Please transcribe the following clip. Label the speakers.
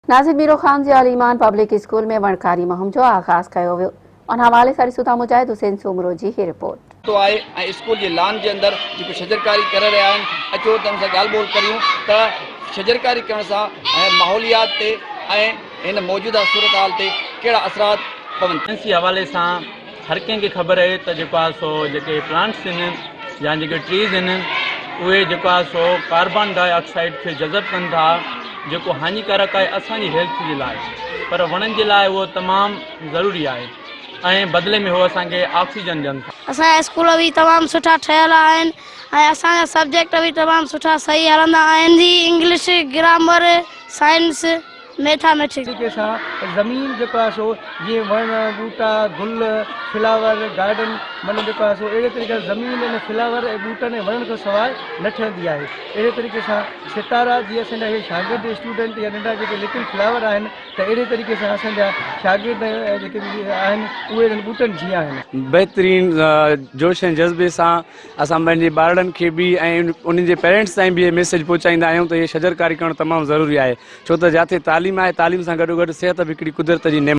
Speaker 1: ناظر ميرو خان جي ال ايمان پبلڪ اسڪول ۾ وڻڪاري مهم جو آغاز ڪيو ويو ان حوالي سان ڏسون ٿا مجاهد حسين سومرو جي هي رپورٽ.
Speaker 2: پهتو آهي ۽ اسڪول جي لان جي اندر جيڪو شجرڪاري ڪري رهيا آهن اچو ته ان سان ڳالهه ٻولهه ڪريون ته شجرڪاري ڪرڻ سان ماحوليات تي ۽ هن موجوده صورتحال تي ڪهڙا اثرات پون ٿا.
Speaker 3: سائنسي حوالي سان هر ڪنهن کي خبر اهي ته جيڪو آهي سو جيڪي پلانٽس آهن يا جيڪي ٽريز آهن اهي جيڪو آهي سو ڪاربان ڊاء آڪسائيڊ کي جذب ڪن ٿا جيڪو هاڃيڪارڪ آهي اسان جي هيلٿ جي لاء پر وڻن جي لاء اهو تمام ضروري آهي ۽ بدلي ۾ هو اسان کي آڪسيجن ڏين ٿا.
Speaker 4: اسان جا اسڪول به تمام سٺا ٺهيل آهن ۽ اسان جا سبجيڪٽ به تمام سٺا صحيح هلندا آهن Sindhi English grammar science mathematics.
Speaker 5: طريقي سان زمين جيڪو آهي سو جيئن وڻ، ٻوٽا، گل، فلاور، گارڊن معنيٰ جيڪو آهي سو اهڙي طريقي سان زمين ان فلاور ۽ ٻوٽن ۽ وڻن کان سواء نه ٺهندي آهي اهڙي طريقي سان ستارا جيئن اسان جا اهي شاگرد اسٽوڊنٽ يا ننڍا جيڪي لٽل فلاور آهن ته اهڙي طريقي سان اسان جا شاگرد جيڪي به آهن اهي انهن ٻوٽن جيان آهن.
Speaker 6: بهترين جوش ۽ جذبي سان اسان پنهنجي ٻارڙن کي به ۽ انهن جي پيرنٽس تائين به اهي ميسيج پهچائيندا آهيون ته اهي شجرڪاري ڪرڻ تمام ضروري آهي ڇو ته جاٿي تعليم آهي تعليم سان گڏوگڏ صحت به هڪڙي قدرت جي نعمت.